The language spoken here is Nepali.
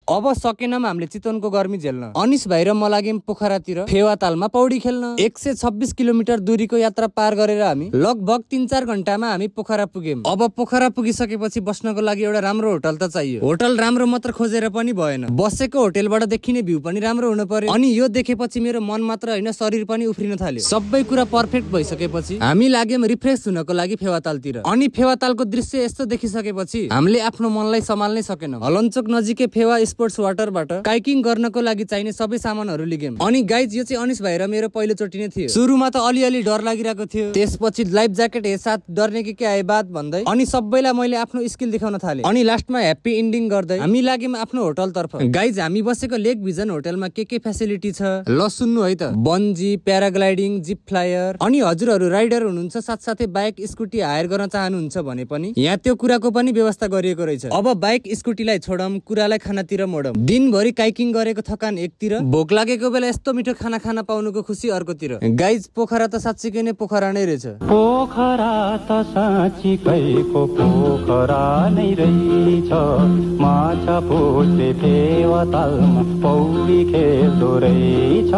अब सकेनम हामीले चितवनको गर्मी झेल्न। अनिस भाइ र म लाग्यौं पोखरातिर फेवातालमा पौडी खेल्न। 126 किलोमिटर दूरीको यात्रा पार गरेर हामी लगभग 3-4 घण्टामा हामी पोखरा पुग्यौं। अब पोखरा पुगिसकेपछि बस्नको लागि एउटा राम्रो होटल त चाहियो। होटल राम्रो मात्र खोजेर पनि भएन, बसेको होटलबाट देखिने भ्यू पनि राम्रो हुनु पर्यो। अनि यो देखेपछि मेरो मन मात्र हैन शरीर पनि उफ्रिन थाल्यो। सबै कुरा परफेक्ट भइसकेपछि हामी लाग्यौं रिफ्रेश हुनको लागि फेवातालतिर। अनि फेवातालको दृश्य यस्तो देखिसकेपछि हामीले आफ्नो मनलाई सम्हाल्नै सकेनौं। हलनचोक नजिकै फेवा स्पोर्ट्स वाटरबाट काइकिङ गर्नको लागि चाहिने सबै सामानहरू लिगेम। अनि गाइज यो चाहिँ अनिस भाइ र मेरो पहिलो चोटी नै थियो। सुरुमा त अलिअलि डर लागिरहेको थियो, त्यसपछि लाइफ ज्याकेट हे साथ डर्ने के आए बात भन्दै अनि सबैलाई मैले आफ्नो स्किल देखाउन थाले। अनि लास्टमा ह्याप्पी एन्डिङ गर्दै हामी लाग्यौं आफ्नो होटल तर्फ। गाइज हामी बसेको लेक भिजन होटलमा के फेसिलिटी छ ल सुन्नु है त। Bungee, paragliding, zip flyer. अनि हजुरहरू राइडर हुनुहुन्छ साथसाथै बाइक स्कुटी हायर गर्न चाहनुहुन्छ भने पनि यहाँ त्यो कुराको पनि व्यवस्था गरिएको रहेछ। अब बाइक स्कुटीलाई छोडम, कुरालाई खानातिर मोडम। दिनभरि काइकिङ गरेको थकान एकतिर, भोक लागेको बेला यस्तो मिठो खाना खान पाउनुको खुसी अर्कोतिर। गाइज पोखरा त साँच्चीकै नै पोखरा नै रहेछ। पोखरा त साँच्चीकैको पोखरा नै रहेछ। माछा पुछ्रे फेवातालमा पौडी खेल्दो रहेछ।